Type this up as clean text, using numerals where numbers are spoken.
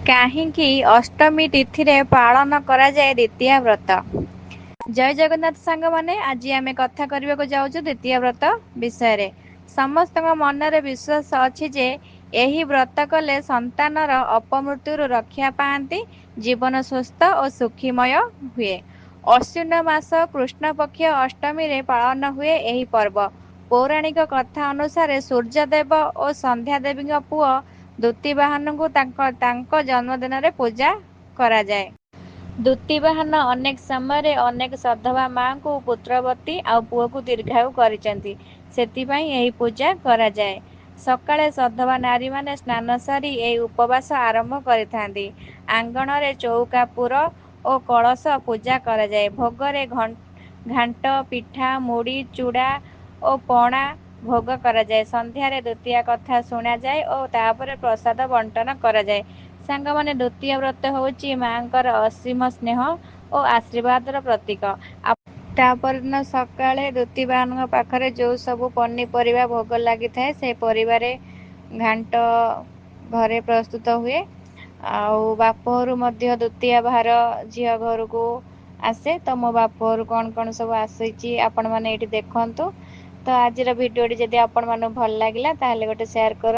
କାହିଁକି ଅଷ୍ଟମୀ ତିଥିରେ ପାଳନ କରାଯାଏ ଦ୍ୱିତୀୟା ବ୍ରତ? ଜୟ ଜଗନ୍ନାଥ ସାଙ୍ଗମାନେ, ଆଜି ଆମେ କଥା କରିବାକୁ ଯାଉଛୁ ଦ୍ୱିତୀୟା ବ୍ରତ ବିଷୟରେ। ସମସ୍ତଙ୍କ ମନରେ ବିଶ୍ୱାସ ଅଛି ଯେ ଏହି ବ୍ରତ କଲେ ସନ୍ତାନର ଅପମୃତ୍ୟୁରୁ ରକ୍ଷା ପାଆନ୍ତି, ଜୀବନ ସୁସ୍ଥ ଓ ସୁଖୀମୟ ହୁଏ। ଅଶ୍ୱିନ ମାସ କୃଷ୍ଣପକ୍ଷ ଅଷ୍ଟମୀରେ ପାଳନ ହୁଏ ଏହି ପର୍ବ। ପୌରାଣିକ କଥା ଅନୁସାରେ ସୂର୍ଯ୍ୟଦେବ ଓ ସନ୍ଧ୍ୟା ଦେବୀଙ୍କ ପୁଅ ଦୁତିବାହନଙ୍କୁ ତାଙ୍କ ଜନ୍ମଦିନରେ ପୂଜା କରାଯାଏ। ଦୁତିବାହନ ଅନେକ ସମୟରେ ଅନେକ ସଧବା ମାଆଙ୍କୁ ପୁତ୍ରବତୀ ଆଉ ପୁଅକୁ ଦୀର୍ଘାୟୁ କରିଛନ୍ତି, ସେଥିପାଇଁ ଏହି ପୂଜା କରାଯାଏ। ସକାଳେ ସଧବା ନାରୀମାନେ ସ୍ନାନ ସାରି ଏହି ଉପବାସ ଆରମ୍ଭ କରିଥାନ୍ତି। ଆଙ୍ଗଣରେ ଚଉକା ପୁର ଓ କଳସ ପୂଜା କରାଯାଏ। ଭୋଗରେ ଘାଣ୍ଟ, ପିଠା, ମୁଢ଼ି, ଚୁଡ଼ା ଓ ପଣା ଭୋଗ କରାଯାଏ। ସନ୍ଧ୍ୟାରେ ଦ୍ୱିତୀୟା କଥା ଶୁଣାଯାଏ ଓ ତାପରେ ପ୍ରସାଦ ବଣ୍ଟନ କରାଯାଏ। ସାଙ୍ଗମାନେ, ଦ୍ୱିତୀୟା ବ୍ରତ ହେଉଛି ମାଆଙ୍କର ଅସୀମ ସ୍ନେହ ଓ ଆଶୀର୍ବାଦର ପ୍ରତୀକ। ତାପରଦିନ ସକାଳେ ଦୁତିବାହନଙ୍କ ପାଖରେ ଯେଉଁ ସବୁ ପନିପରିବା ଭୋଗ ଲାଗିଥାଏ, ସେ ପରିବାରେ ଘାଣ୍ଟ ଘରେ ପ୍ରସ୍ତୁତ ହୁଏ। ଆଉ ବାପଘରୁ ମଧ୍ୟ ଦ୍ୱିତୀୟା ଭାର ଝିଅ ଘରକୁ ଆସେ। ତ ମୋ ବାପଘରୁ କ'ଣ କ'ଣ ସବୁ ଆସିଛି, ଆପଣମାନେ ଏଇଠି ଦେଖନ୍ତୁ। ତ ଆଜିର ଭିଡ଼ିଓଟି ଯଦି ଆପଣମାନଙ୍କୁ ଭଲ ଲାଗିଲା, ତାହେଲେ ଗୋଟେ ସେୟାର କରନ୍ତୁ।